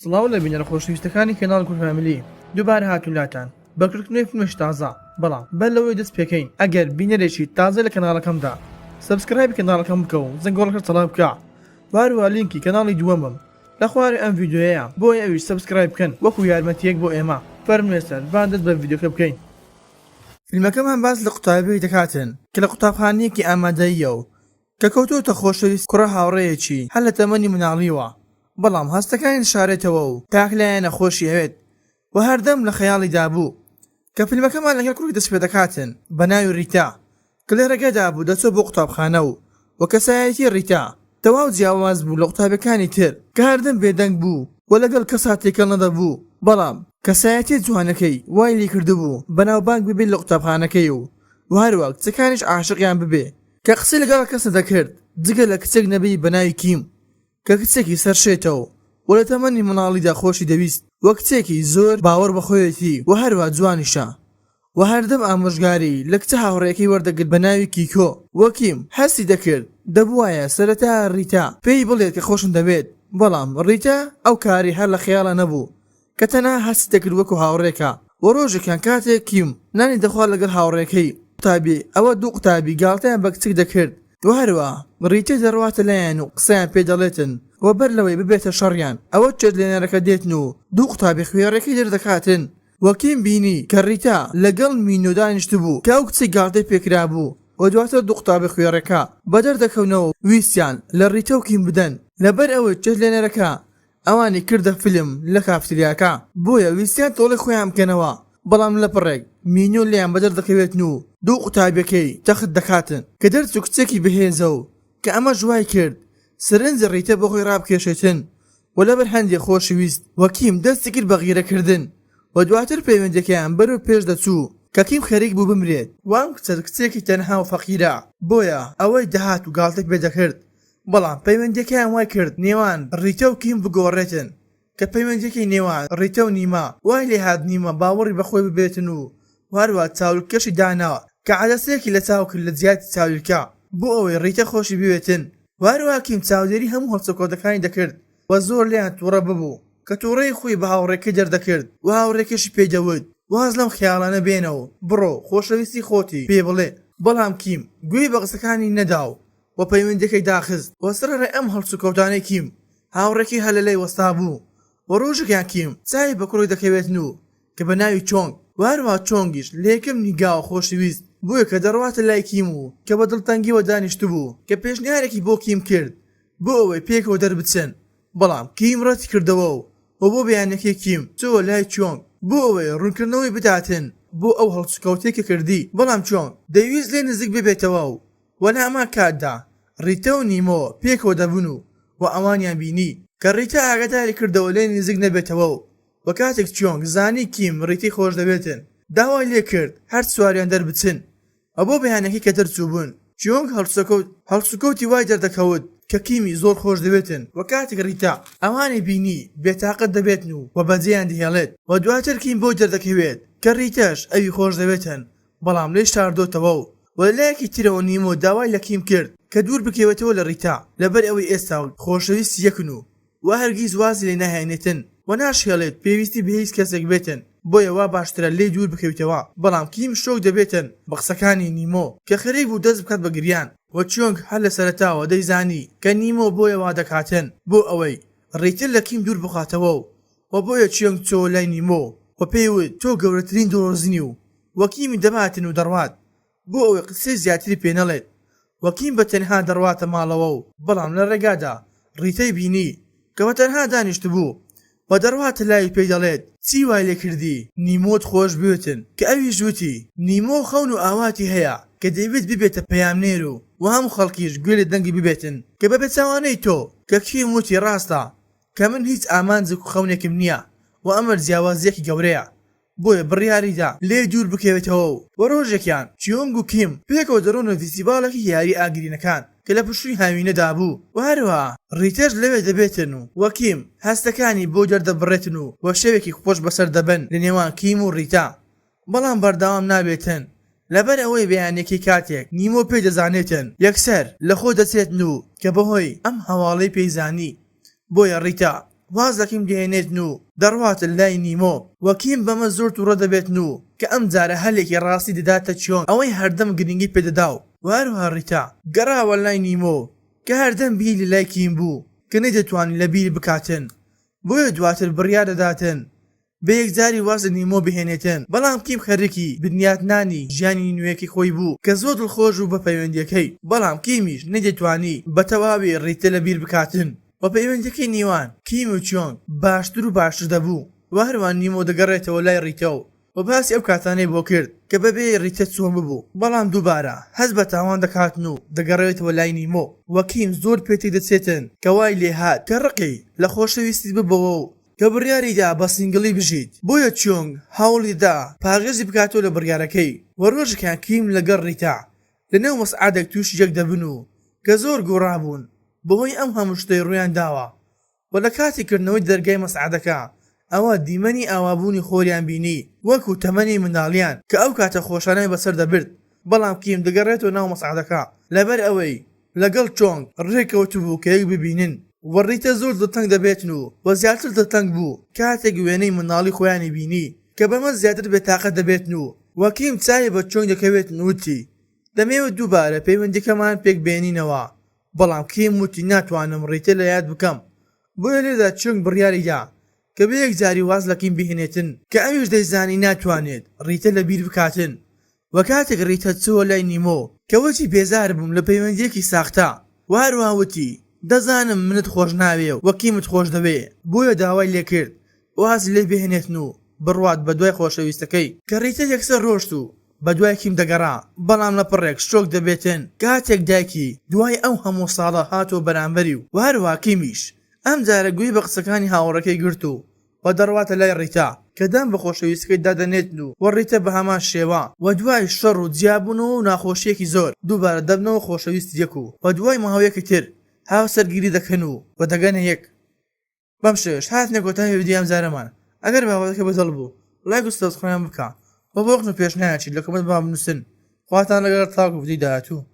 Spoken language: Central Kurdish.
سڵاو لە بینەرە خۆشەویستەکانی کەناڵ کورد فامیلی دووبارە هاتوین لاتان بە کردنەوەی فیلمێکی تازە بەڵام بەر لەوەی دەست پێکەین ئەگەر بینەرێکی تازە لە کەناڵەکەمدا subscribe ی کەناڵەکەم بکە و زەنگۆڵەکە چالاک بکە و هەروەها لینکی کەناڵی دووەمم لە خوارێ ئەم ڤیدیۆیەیە بۆیە ئەویش subscribe بکەن وەکو یارمەتیەک بۆ ئێمە فەرموو ئێستا با دەست بە ڤیدیۆکە بکەین. فیلمەکەمان باس لە قوتابیەک دەکاتن کە لە قوتابخانەیەکی ئامادەییە و کە کەوتۆتە خۆشەویست کوڕە هاوڕێیەکی هەر لە تەمەنی مناڵیوە بەڵام هەستەکانی دەشارێتەوە و تاک لایەنە خۆشی ئەوێت و هەردەم لە خەیاڵیدا بوو کە فیلمەکەمان لەگەڵ کوڕێک دەست پێدەکاتن بە ناوی ڕیتا کە لە ڕێگەدا بوو دەچۆ بۆ قوتابخانە و وە کەسایەتی ڕیتا تەواو جیاواز بوو لە قوتابیەکانی تر کە هەردەم بێدەنگ بوو و لەگەڵ کەسا تێکەڵ نەدەبوو بەڵام کەسایەتیە جوانەکەی وای لێکردبوو بەناوبانگ ببێت لە قوتابخانەکەی و وە هەروا کچەکانیش عاشقیان ببێ کە قسەی لەگەڵ کەس نەدەکرد جگە لە کچێک نەبی بە ناوی کیم کە کچێکی سەرشێتە و وە لە تەمەنی منداڵیدا خۆشی دەویست وە کچێکی زۆر باوەڕ بە خۆیەتی وە هەروا جوانیشە وە هەردەم ئامۆژگاری لە کچە هاوڕێکەی وەردەگرت بە ناوی کیکۆ وە کیم هەستی دەکرد دەبوایە سەرەتا ڕیتا پێی بڵێت کە خۆشم دەوێت بەڵام ڕیتا ئەو کارەی هەر لە خەیاڵا نەبوو کە تەنها هەستی دەکرد وەکو هاوڕێکە وە ڕۆژێکیان کاتێک کیم نانی دەخوارد لەگەڵ هاوڕێکەی قوتابی ئەوە دوو قوتابی گاڵتەیان بە کچێک دەکرد وە هەروا ڕیتا دەڕواتە لایان و قسەیان پێ دەڵێتن وە بەر لەوەی ببێتە شەڕیان ئەوە چێشتلێنەرەکە دێتن و دوو قوتابی خوێڕیەکەی دەردەکاتن وە کیم بینی کە ڕیتا لەگەڵ مینۆ دانیشتبوو کە ئەو کچەی گاڵتەی پێکرابوو وە دواتر دوو قوتابی خوێڕیەکە بەدەر دەکەونەوە و ویستیان لە ڕیتا و کیم بدەن لەبەر ئەوەی چێشتلێنەرەکە ئەوانی کردە فیلم لە کافتریاکە بۆیە ویستیان تۆڵەی خۆیان بکەنەوە بەڵام لە پڕێک مینۆ لێیان بەدەر دەکەوێتن و دوو قوتابیەکەی تەخت دەکاتن کە دەرچوو کچێکی بەهێزە و کە ئەمەش وای کرد سەرنجی ڕیتە بۆ خۆی ڕابکێشێتن و لەبەر هەندێ خۆشی ویست و کیم دەستی کرد بە غیرەکردن و دواتر پەیوەندیەکەیان بەرەو پێش دەچوو کە کیم خەریک بوو بمرێت و ئەم کچە کچێکی تەنها و فەقیرە بۆیە ئەوەی دەهات و گاڵتەی پێ دەکرد بەڵام پەیوەندیەکەیان وای کرد نێوان ڕیتە و کیم بگۆڕێتن کە پەیوەندیەکەی نێوان ڕیتە و نیما وای لێهات نیما باوەڕی بەخۆی ببێتن و هەروا چاولکەشی دانا کە عەدەسەیەکی لە چاو کرد لە جیاتی چاویلکە بۆ ئەوەی ڕیتە خۆشی بوێتن و هەروا کیم چاودێری هەموو هەڵسوکەوتەکانی دەکرد و زۆر لێیان توڕە ببوو کە توڕەیی خۆی بە هاوڕێکەی دەردەکرد و هاوڕێکەشی پێی دەوت واز لەم خەیاڵانە بێنە و بڕۆ خۆشەویستی خۆتی پێ بڵێ بەڵام کیم گوێی بە قسەکانی نەدا و و پەیوەندیەکەی داخست و سەرەڕای ئەم هەڵسوکەوتانەی کیم هاوڕێکەی هەر لەلای وەستابوو و ڕۆژێکیان کیم چاوی بە کوڕێک دەکەوێتن و کە بە ناوی چۆنگ و هەروەها چۆنگیش لە یەکەم نیگاوە خۆشی ویست بۆیە کە دەڕواتە لای کیم و کە بە دڵتەنگیەوە دانیشتبوو کە پێشنیارێکی بۆ کیم کرد بۆ ئەوەی پێکەوە دەربچن بەڵام کیم ڕەتی کردەوە و و بۆ بەیانەکەی کیم چۆوە لای چۆنگ بۆ ئەوەی ڕوونکردنەوەی بداتن بۆ ئەو هەڵسوکەوتەی کە کردی بەڵام چۆنگ دەیویست لێی نزیک ببێتەوە و وە لە هەمان کاتدا ڕیتا و نیمۆ پێکەوە دەبوون و وە ئەوانیان بینی کە ڕیتا ئاگاداری کردەوە لێی نزیک نەبێتەوە و وە کاتێک چیۆنگ زانی کیم ڕیتای خۆش دەوێتن داوای لێ کرد هەر چواریان دەربچن وە بۆ بەیانەکەی کە دەرچووبوون چیۆنگ هەڵسوکەوت هەڵسوکەوتی وای دەردەکەوت کە کیمی زۆر خۆش دەوێتن وە کاتێک ڕیتا ئەوانی بینی بێتاقەت دەبێتن و وە بەجێیان دەهێڵێت وە دواتر کیم بۆی دەردەکەوێت کە ڕیتاش ئەوی خۆش دەوێتن بەڵام لێی شاردۆتەوە و وە لەلایەکی ترەوە نیمۆ داوای لە کیم کرد کە دوور بکەوێتەوە لە ڕیتا لەبەر ئەوەی ئێستا خۆشەویستی یەکن و وە هەرگیز وازی لێ ناهێنێتن و ناشهێڵێت پێویستی بە هیچ کەسێک بێتن بۆیە وا باشترە لێی دوور بکەویتەوە بەڵام کیم شۆک دەبێتن بە قسەکانی نیمۆ کە خەریک بوو دەست بکات بە گریان وە چیۆنگ هەر لە سەرەتاوە دەیزانی کە نیمۆ بۆیە وا دەکاتن بۆ ئەوەی ڕیتا لە کیم دوور بخاتەوە و وە بۆیە چیۆنگ چۆوە لای نیمۆ و پێی وت تۆ گەورەترین درۆزنی و وە کیمی دەباتن و دەڕوات بۆ ئەوەی قسەی زیاتری پێ نەڵێت وە کیم بە تەنها دەڕواتە ماڵەوە و بەڵام لە ڕێگادا ڕیتای بینی کە بە تەنها دانیشتبوو و دەڕواتە لای و پێی دەڵێت چی وای لێ کردی نیمۆت خۆش بوێتن کە ئەویش وتی نیمۆ خەون و ئاواتی هەیە کە دەیەوێت ببێتە پەیامنێر و وە هەموو خەڵکیش گوێ لە دەنگی ببێتن کە بە پێچەوانەی تۆ کە کیم وتی ڕاستە کە من هیچ ئامانجێک و خەونێکم نییە و ئەمەش جیاوازییەکی گەورەیە بۆیە بڕیاریدا لێی دوور بکەوێتەوە و وە ڕۆژێکیان چیۆنگ و کیم پێکەوە دەڕۆنە ڤیستیڤاڵێکی یاری ئاگرینەکان کە لە پشووی هاوینەدا بوو و هەروەها ڕیتەش لەوێ دەبێتن و وە کیم هەستەکانی بۆ دەردەبڕێتن و وە شەوێکی خۆش بەسەر دەبەن لە نێوان کیم و ڕیتا بەڵام بەردەوام نابێتن لەبەر ئەوەی بەیانیەکەی کاتێک نیمۆ پێی دەزانێتن یەکسەر لەخۆ دەچێتن و کە بەهۆی ئەم هەواڵەی پێی زانی بۆیە ڕیتا. واز لە کیم دەهێنێتن و دەڕواتە لای نیمۆ وە کیم بەمە زۆر توڕە دەبێتن و کە ئەمجارە هەلێکی ڕاستی دەداتە چیۆنگ ئەوەی هەردەم گرنگی پێدەدا و هەروەها ڕیتا گەڕاوە لای نیمۆ کە هەردەم بیری لای کیم بوو کە نەیدەتوانی لەبیری بکاتن بۆیە دواتر بڕیار دەداتن بە یەکجاری واز لە نیمۆ بهێنێتن، بەڵام کیم خەریکی بنیاتنانی ژیانی نوێکەی خۆی بوو کە زۆر دڵخۆش بوو بە پەیوەندیەکەی، بەڵام کیمیش نەیدەتوانی بە تەواوی ڕیتە لەبیر بکاتن و پەیوەندیەکەی نیوان کیم و چیۆنگ باشتر و باشتر دەبوو و هەروا نیمۆ دەگەڕێتەوە لای ڕیتە و و باسی ئەو کاتانەی بۆ کرد کە بەبێ ڕیتە چۆن ببوو، بەڵام دووبارە هەست بە تاوان دەکاتن و دەگەڕێتەوە لای نیمۆ و کیم زۆر پێ تێکدەچێتن کە وای لێهات کە ڕقی لە خۆشەویستی ببەوە و کە بڕیاری دا بە single ی بژیت، بۆیە چیۆنگ هەوڵی دا پاشگەزی بکاتەوە لە بڕیارەکەی و ڕۆژێکیان کیم لەگەڵ ڕیتا لەنێو مەسعەدێک تووشی یەک دەبن و کە زۆر گۆڕابوون بەهۆی ئەم هەموو شتەی ڕوویان داوە و لە کاتی کردنەوەی دەرگای مەسعەدەکە ئەوا دیمەنی ئاوابوونی خۆریان بینی وەکو تەمەنی منداڵیان کە ئەو کاتە خۆشانەی بەسەر دەبرد بەڵام کیم دەگەڕێتەوە ناو مەسعەدەکە لەبەر ئەوەی لەگەڵ چۆنگ ڕێکەوتبوو کە یەک ببینن و ڕیتە زۆر دڵتەنگ دەبێتن و وە زیاتر دڵتەنگ بوو کاتێک وێنەی منداڵی خۆیانی بینی کە بەمە زیاتر بێتاقەت دەبێتن و وە کیم چاوی بە چۆنگ دەکەوێتن وتی دەمەوێت دووبارە پەیوەندیەکەمان پێک بێنینەوە بەڵام کیم وتی ناتوانم ڕیتە لە یاد بکەم بۆیە لێرەدا چۆنگ بڕیاری دا کە بە یەکجاری واز لە کیم بهێنێتن کە ئەویش دەیزانی ناتوانێت ڕیتە لە بیر بکاتن وە کاتێک ڕیتە چووە لای نیمۆ کە وتی بێزار بووم لە پەیوەندیەکی ساختە وە هەروەها وتی دەزانم منت خۆش ناوێ و کیمت خۆش دەوێ بۆیە داوای لێکرد وازی لێ بهێنێتن و بڕوات بەدوای خۆشەویستەکەی کە ڕیتە یەکسەر ڕۆشت و بەدوای کیم دەگەڕا بەڵام لە پڕێک شۆک دەبێتن کاتێک دایکی دوای ئەو هەموو ساڵە هاتەوە بەرامبەری و هەروەها کیمیش ئەمجارە گوێی بە قسەکانی هاوڕێکەی گرت و و دەڕواتە لای ڕیتا کە دان بە خۆشەویستەکەی دادەنێتن و و ڕیتا بە هەمان شێوە و دوای شەڕ و جیابوونەوە و ناخۆشییەکی زۆر دووبارە دەبنەوە خۆشەویستی یەک و و دوای ماوەیەکی تر هاوسەرگیری دەکەن و و دەگەنە یەک. بەم شێوەیەش هاتینە کۆتایی ڤیدیۆی ئەمجارەمان ئەگەر بابەتەکە بەدڵ بوو لایک و subscribe بکە و بۆ ڕەخنە و پێشنیارێکیش لە comment بۆمان بنووسن خواتان لەگەڵ تاوەکو ڤیدیۆی داهاتوو.